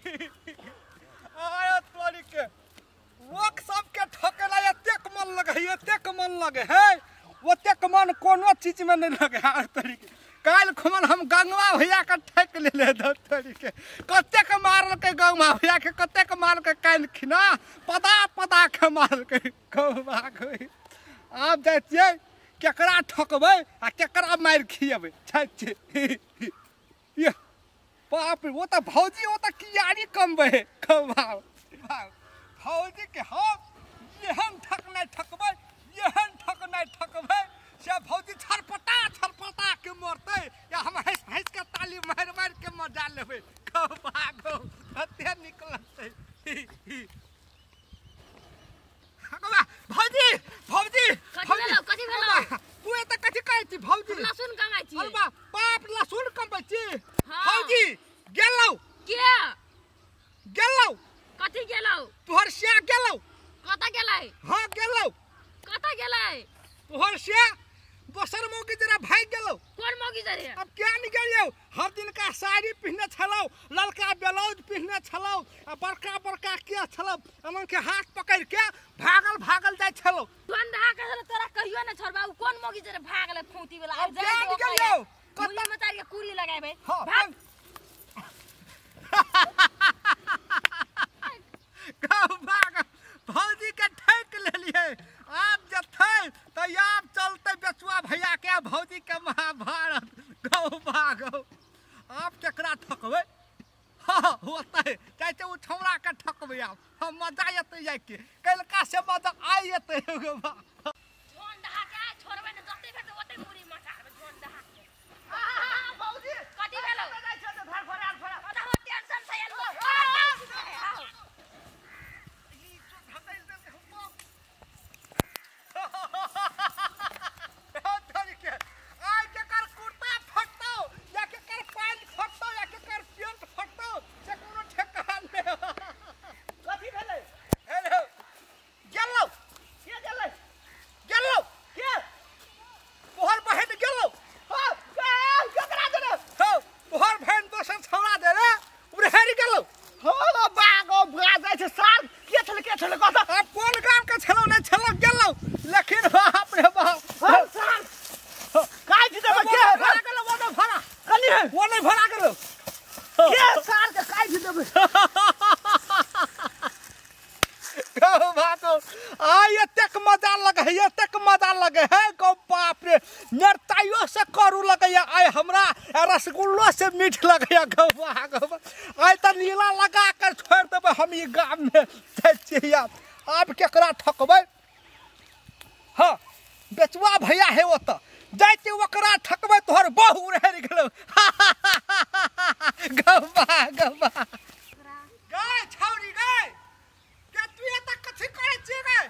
आय तोरी के लोक सबके ठकेला एतेक मन लगे, एतेक मन लगे है, ओतेक मन कोनो चीज में नहीं लगे। आय तोरी के काल्हि खुमन हम गंगवा भैया के ठकि लेले तोरी के, कतेक मारलकै गंगवा भैया के, कतेक मारलकै काल्हि खिना पदा पदा के मारलकै गंगवा के। आब जाइ छियै केकरा ठकबै आ केकरा मारि खिएबै। जाइ छियै ये बाप रे, वो तऽ भौजी वो तऽ कियारी कमबै है गंगवा भौजी के हम एहन ठकनाइ ठकबै, एहन ठकनाइ ठकबै से भौजी छरपटा छरपटा के मरतै या हम हँसि हँसि के ताली मारि मारि के मजा लेबै। गौवा गौ कते नीक लगतै। भौजी भौजी कथी भेलौ? तू एतऽ कथी कहै छी भौजी? लहसुन कमाइ छी। अरे बाप, लहसुन कमबै छी? भौजी गेलौ के गेलौ? कथी गेलौ? तोहर सिया गेलौ। कतऽ गेलै? हाँ गेलौ। कतऽ गेलै? तोहर सिया दोसर मौगी जरा भागि गेलौ। कोन मौगी जरे? अब क्या नहीं गेलियौ, हर दिन का साड़ी पहिने छलौ, ललका ब्लाउज पहिने छलौ आ बड़का बड़का के छलौ, अमन के हाथ पकड़ के भागल भागल जाइ छलौ। धन दहा के तोरा कहियो न छोड़बा, उ कोन मौगी जरे भागले फौती वाला? अब क्या नहीं गेलियौ, कत्ता में तार के कुली लगाबे। भाग गौ भाग, भौजी के ठकि लेलियै। आब जतै तऽ आब चलतै बेचुआ भैया के भौजी के महाभारत। गौ भागौ आब केकरा ठकबै? हाँ होतै चाहे छै ओ छौड़ा के ठकबै। आब हम मजा एतै जाइके, कलका से मजा आइ एतै। गौ झोन दहा के छोड़बै न, जतै भेटतै ओतै मुड़ी मचारबै झोन दहा के। भौजी कथी भेलौ? जाइ छै तऽ धर फरार फरार। ओता टेंशन से आयल हो। एतेक मजा लगे है, एतेक मजा लगे है गौ बाप रे, मिरचाइयो से करू लगैया आइ हमरा, रसगुल्लो से मीठ लगैया गौ गौ। आइ तऽ नीला लगा कर छोड़ि देबै हम ई गाम में। जाइ छियै आब केकरा ठकबै? हाँ बेचुआ भैया है ओतऽ, जाइ छियै ओकरा ठकबै, तोहर बहु रहि गेलौ। गौवा गौवा गाय छौरी गाय के तू एतऽ कथी करै छियै गाय?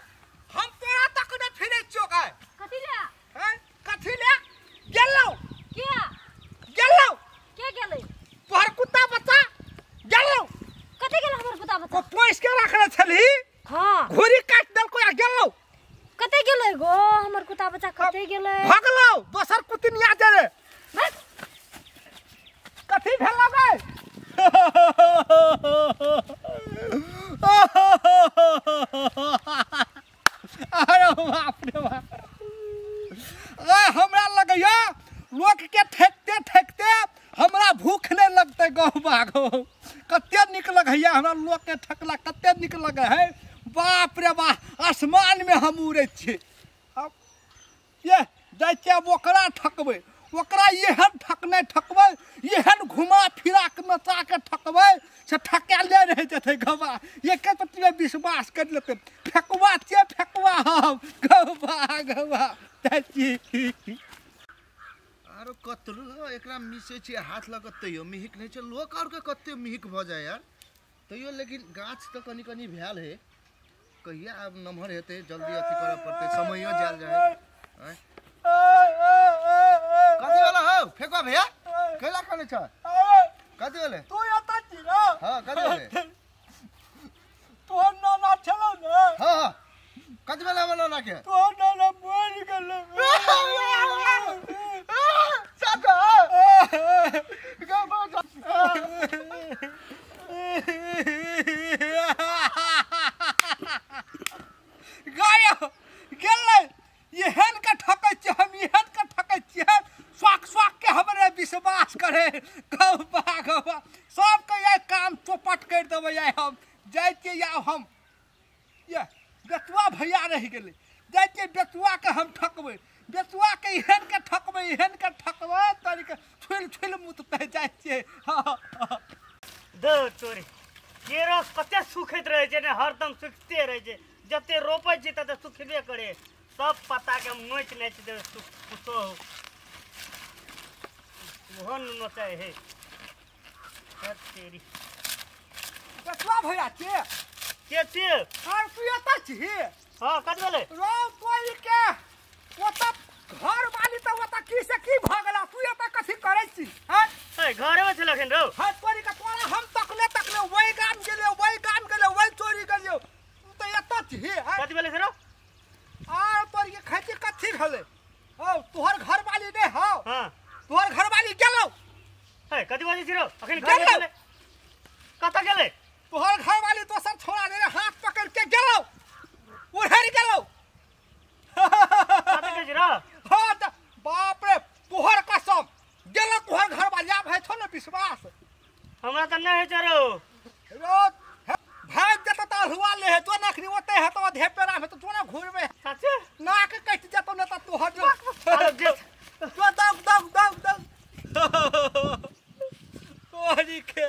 हम तोरा तक नहि फिरै छियौ गाय। कथी ले? हैं कथी ले गेलौ? के गेलौ? के गेलै? तोहर कुत्ता बच्चा गेलौ। कथी गेलै हमर कुत्ता बच्चा? पोसि के राखने छलही? हाँ। घोड़ी काटि देलकौ आ गेलौ। कतै गेलै गो हमर कुत्ता बच्चा? कतै गेलै? भगलौ दोसर कुतिनिया जरे। कथी भेलौ गाय? अरे बाप रे बाप, हमरा लगैया लोक के ठकते ठकते हमरा भूख नहीं लगतै। गौ बागो कते नीक लगैया हमरा लोक के ठकला, कते नीक लगै है। बाप रे बाप, आसमान में हम उड़ै छी। अब ये जाइ छियै आब ओकरा ठकबै, ओकरा एहन ठकनाइ ठकबै, एहन घुमा फिरा के नचा के ठकबै से ठकायले रहि जेतै गौवा। एक पतिमे विश्वास करि लेतै, फेकुआ छियै फेकुआ हम गौवा गौवा। जाइ छी आरो कतरो एकरा मिसै छियै हाथ लऽ कऽ तैयो मिहिक नहि छै। लोक आरके कते मिहिक भऽ जाइ यार, तैयो लेकिन गाछ तऽ कनि कनि भेल है। कहिया आब नमहर हेतै, जल्दी अथी करऽ पड़तै, समयो जायल जाइ है। कथी भेलै हौ फेकुआ भैया, कैला कनै छ? कथी भेलै? तू एतऽ छी न? हाँ कथी भेलै? तोहर नाना छलौ ने? हाँ हाँ कथी भेलै हमर नाना के? तोहर नाना मरि गेलै। साचा कर देबै आइ हम जाइ छियै। आब हम ये बेचुआ भैया रहि गेलै, जाइ छियै बेचुआ के हम ठकबै, बेचुआ के एहन के ठकबै, एहन के ठकबै तरीके छुल छुल मुतते जाइ छियै। दो तोरी केरा कते सुखैत रहै छै ने, हरदम सुखते रहै छै, जते रोपै छी तते सुखबे करे, सब पत्ता के नोचि नाचि देबै पुतोहु ओहो नोचै है। तेरी बेचुआ भैया के के छियै? आर तू एतऽ छी? हँ कत भेलै रौ तोरी के, ओतऽ घर वाली तऽ ओतऽ की से की भऽ गेला, तू एतऽ कथी करै छी? हँ घरेमे छल अखन रौ। हँ तोरी के तोरा हम तकले तकले वही गाम गेलियो, वही गाम गेलियो, वही चोरी गेलियो, तू तऽ एतऽ छी। कथी भेलै रौ? आर तोरी के खाइ कथी भेलै? हौ तोहर घर वाली नहि हौ? हँ तोहर घर वाली गेलौ। है कथी बाजै छी रौ? अखन गेलै कतऽ गेलै? तोहर घर वाली दोसर छोड़ा दे हाथ पकड़ के गेलौ, उड़हर गेलौ। कतऽ गेल रौ? हँ तऽ बाप रे तोहर कसम गेलौ तोहर घर वाली। आब है छौ ने विश्वास? हमरा तऽ नहि होइ छै रौ। रौ भागि जेतौ तऽ अल्हुआ ले हे, तो नखनी ओतै हेतौ धेपेरा मे, तऽ तू ने घुरबै साचे नाक कटि जेतौ ने तऽ तोहर जो दौग दौग दौग दौग तोहरी के।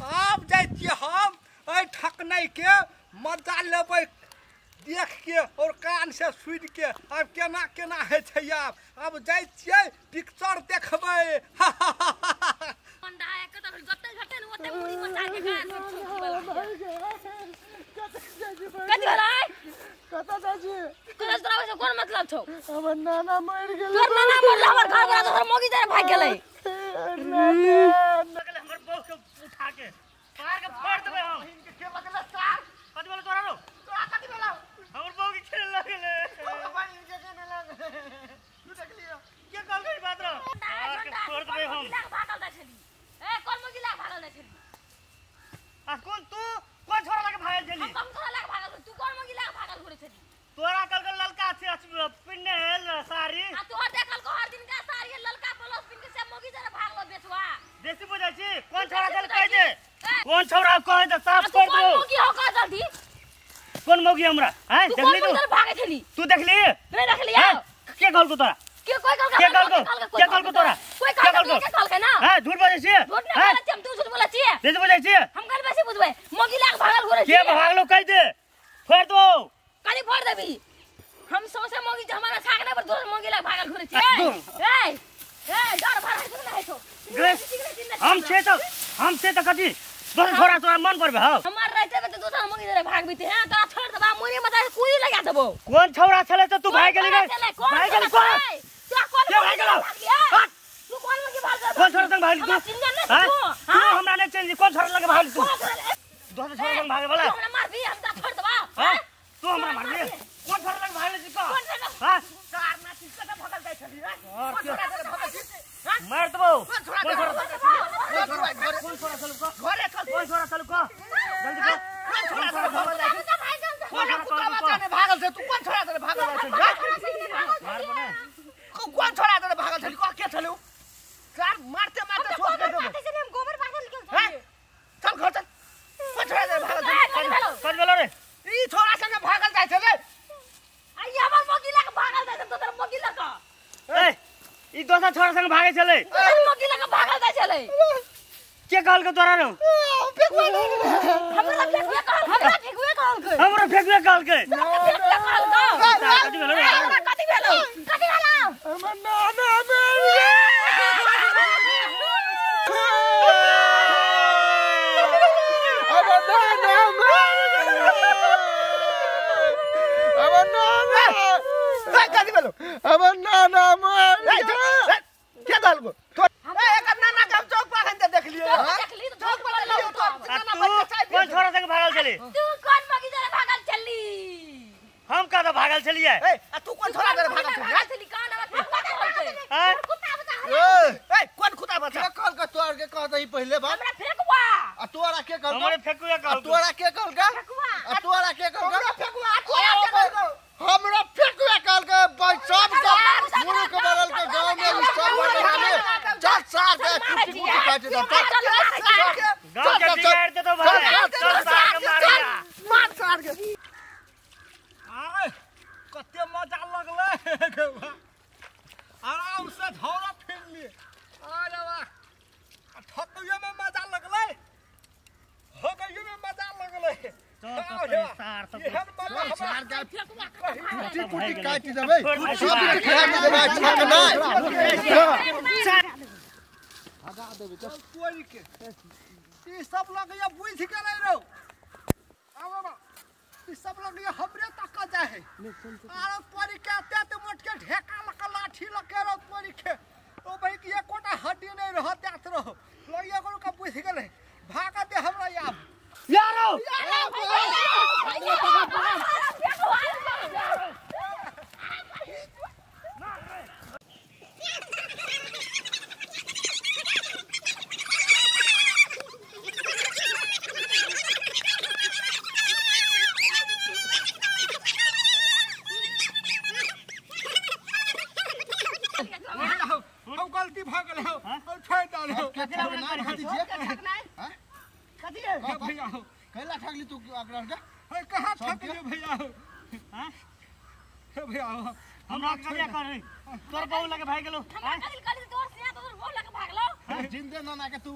आब जाइ छियै हम एहि ठकनाइ के मजा लेबै देख के और कान से सुनि के, आब केना केना होइ छै। आब आब जाइ छियै पिक्चर देखबै। कथी भेलै? कतऽ जाइ छी? कतऽ तोरा ओइसे कोन मतलब छौ? हमर नाना मरि गेलै। तोर नाना मरल, हमर घर वाला दोसर मौगी जरे भागि गेलै। हमर बहू के उठा के पार के फोड़ देबै हम। के लगलै सार? कथी भेलै तोरा रौ? तोरा कथी भेलौ? हमर बहू के खेल लगलै। बहिन के केने लगलै? तू देखलियो? के कहलकै ई बात रौ? पार के फोड़ देबै हम। भागल जाइ छली। ए कोन मौगी लाग भागल जाइ छली? आ कोन तू कोन छोरा लगे भागल छली? हम कोन छोरा लगे भागल? तू कोन मौगी लाग भागल घुरै छली? तोरा कहलकै ललका छै पिन्ने है साड़ी। आ तोहर देखल को हर दिन का साड़ी ललका ब्लाउज पिन के सब मौगी जरे भागलो बेचवा। बेसी बुझै छी? कोन छोरा चल कहि दे, कोन छोरा कहि दे साफ कर दो। कोन मौगी हो कह जल्दी। कोन मौगी हमरा? हैं देखली तू? तू भागे छली? तू देखली? नहीं देखली। के कहलको तोरा? के कोई कहलको? के कहलको? के कहलको तोरा? कोई कहलको? के कहलकै ना? हां झूठ बजै छी? झूठ नै बोलै छी हम, तू झूठ बोलै छी। बेसी बुझै छी? हम कल बेसी बुझबै। मौगी लाग भागल घुरै छी। के भागलो कहि दे, फोड़ दो। काली फोड़ देबी। हम सौसे मौगी हमारा छाक नै पर दोसर मौगी लाग भागल घुरै छी। ए ए डर भर है सुन है छौ। हम छे त हम छे त कथी दोसर छोरा तोरा मन करबे हौ? हमर रहते त दोसर मौगी जरे भागबी ते। हां तोरा छोड़ देबा, मुनी मत कुरी लगा देबो। कोन छोरा छले त तू भाग गेली रे? भाग गेली कोन? तू कोन भाग गेलौ? तू कोन मौगी भागल? कोन छोरा संग भागल तू? तू हमरा नै चेंज। कोन छोरा लगे भागल तू? दोसर छोरा संग भागे वाला। तू हमरा मारबी, हम तोरा छोड़ देबा। हां तू हमरा मारबी? कोन छोरा लगे भागल छी? हां कार ना छी कत भागल जाइ छली रे? कोन छोरा लगे भागल छी? मार देबो। कोन छोरा? कोन छोरा चलू क घरे चल। कोन छोरा चलू क जल्दी क। कोन छोरा लगे भागल जाइ छी? कोन कुत्ता बच्चा ने भागल छै? तू कोन छोरा लगे भागल जाइ छी? मारबो ने। कोन छोरा लगे भागल छली? क के छलू? सार मारते मारते छोड़ दे देबो। हम गोबर भागल गेल छलियै। चल घर चल। कोन छोरा लगे भागल छली? कत भेलो रे? ई छोरा संगे भागल जाइ छलै। आई हमर मौगी लग भागल जाइ छै, दोसर मौगी लग। ए ई दोसर छोरा संगे भागै छलै। दोसर मौगी लग भागल जाइ छलै। के कहलकै तोरा रौ? हमरा फेकुए कहलकै। हमरा फेकुए कहलकै। हमरा फेकुए कहलकै। कथी भेलो? कथी भेलो? कथी भेलो? हमर नाना मरि गेल। हमर नाना मरि गेल। हमर नाना कथी भेलो? हमर नाना मरि गेल। के कहलको? ए एकर नाना के हम चौक पर अखन देखलियै। देखली त चौक पर देखलियै। कोन छोरा संग भागल छली? तू कोन मौगी जरे भागल छली? हम कतऽ भागल छलियै? ए आ तू कोन छोरा जरे भागल छली? कान हमर कुत्ता कहलकै। कुत्ता बच्चा। ए कोन कुत्ता बच्चा? के कहलकै तोरा के कहतही पहिले बात? हमरा फेकुआ। आ तोरा के कहलकै? हमरे फेकुआ कहलकै। आ तोरा के कहलकै? फेकुआ। आ तोरा के कहलकै? हमरा फेकुआ। तोरा के कहलकै? हमरा फेकुआ कहलकै। भाई सब मुर्ख बनल के गांव में सब बनल के चल सार दे कुटी कुटी काटि दे। चल गांव के बिगाड़ देतो भाई। चल एहन मल्ला हमरा कुटी कुटी काटि देबै सब के खिला देबै ठकनाइ भगा देबै चल तोरी के ई सब लगैया बुझि गेलै रौ आब ई सब लगैया हमरे तक जाय है आरो तोरी के एते ते मोट के ढेका लक लाठी लके रौ तोरी के ओ भाई के एकोटा हड्डी नहीं रहत जात रहो लगैया कोनो का बुझि गेलै भागा दे हमरा आब यारो हम गलती भ गेल हौ हम छोड़ दल हौ कथी हे भैया हौ कैला ठगली तू ओकरा के हे कहाँ ठकलियो भैया हौ हां हे भैया हौ हमरा करिया कर तोर बहु लगे भाग गेलो हमरा कल कल तोर से तोर बहु लगे भागलो जिंदे नाना के तू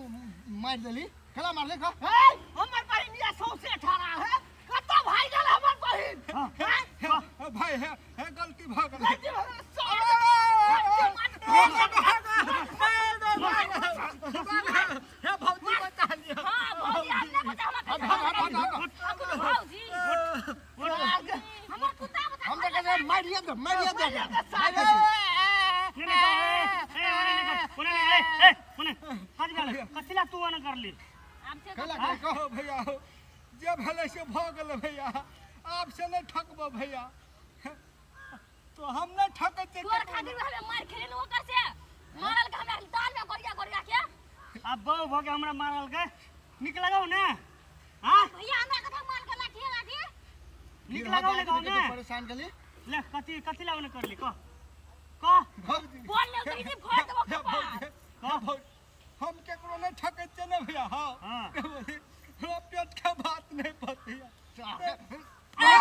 मार देली कैला मारले का हे हमर बहिन या सौसे ठाड़ा है कत भाग गेल हमर बहिन हे भाई हे हे गलती भ गेल गलती भ गेल हे भौजी बचा लियो हां भौजी हमने बचा हमरा भौजी हमर कुत्ता बचा हम त कहे मारिए दे मारिए दे कथिला तू अन करली कैला कहो भैया हो जे भेलै से भ गेल भैया आब से नहीं ठकबो भैया तो हम नहीं ठकै छियै तोर खातिर हमे मार खेले न ओकर से मारल के हमरा दाल में गोरिया गोरिया के अब बहु भ के हमरा मारल के निक लगाउ ने हां भैया हमरा कथा मार के लाठी लाठी निक लगाउ ने कहू ने परेशान केली ले कथी कथी लाउ ने करली कह कह बोल ले कहि दे फोड़ देबो कपार कह हम केकरो नहीं ठकै छियै ने भैया हां हम पेट के बात नहीं पतिया फेर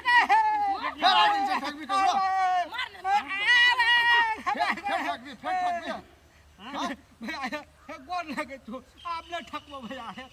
आज से ठगबी करो मार फेर ठगबी फेर ठगबी भैया गोर लगे तू आप नहीं ठकबो भैया।